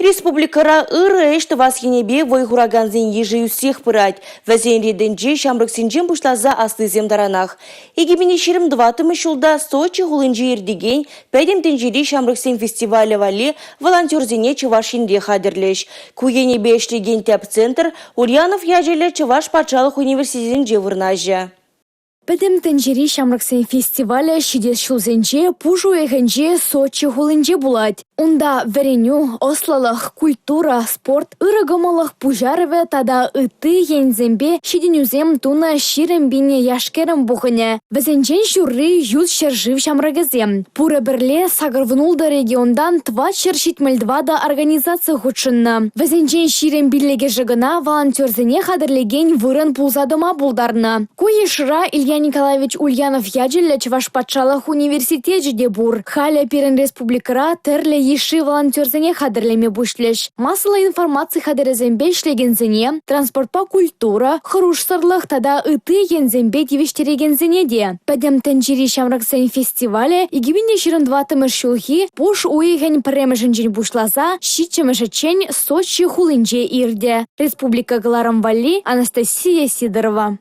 Республикӑра ырӑ ӗҫ тӑвас енӗпе вӑй хуракансен йышӗ ӳссех пырать. Вӗсен ретӗнче ҫамрӑксенчен пуҫласа аслисем таранах. 2024-мӗш ҫулта Сочи хулинче иртекен Пӗтӗм тӗнчери ҫамрӑксен фестивалӗ валли волонтерсене Чӑваш Енре хатӗрлӗҫ. Ку енӗпе ӗҫлекен тӗп центр Ульянов ячӗллӗ Чӑваш патшалӑх университетӗнче вырнаҫӗ. Пӗтӗм тӗнчери ҫамрӑксен фестивалӗ ҫитес ҫулсенче пуш уйӑхӗнче Сочи хулинче пулать. Унта вӗренӳ, ӑслӑлӑх, культура, спорт, ырӑ кӑмӑллӑх пуҫарӑвӗ тата ытти енсемпе ҫитӗнӳсем тунӑ 20 пин яш-кӗрӗм пухӑнӗ. Вӗсенчен ҫурри ют ҫӗршыв ҫамрӑкӗсем. Пурӗ пӗрле 86 регионтан 474 организаци хутшӑннӑ. Вӗсенчен 25-шӗ кӑна волонтерсене хатӗрлекен вырӑн пулса тӑма пултарнӑ. Ку йышра Илья Николаевич Ульянов ячӗллӗ Чӑваш патшалӑх университечӗ те пур. Халӗ пирӗн республикӑра тӗрлӗ йышши волонтерсене хатӗрлеме пуҫлӗҫ. Массӑллӑ информаци хатӗрӗсемпе ӗҫлекенсене, транспортпа культура, хӑрушсӑрлӑх тата ытти енсемпе тивӗҫтерекенсене те. Пӗтӗм тӗнчери ҫамрӑксен фестивалӗ 2024-мӗш ҫулхи пуш уйӑхӗн 1-мӗшӗнчен пуҫласа 7-мӗшӗччен Сочи хулинче иртӗ. «Республика» кӑларӑм валли Анастасия Сидорова.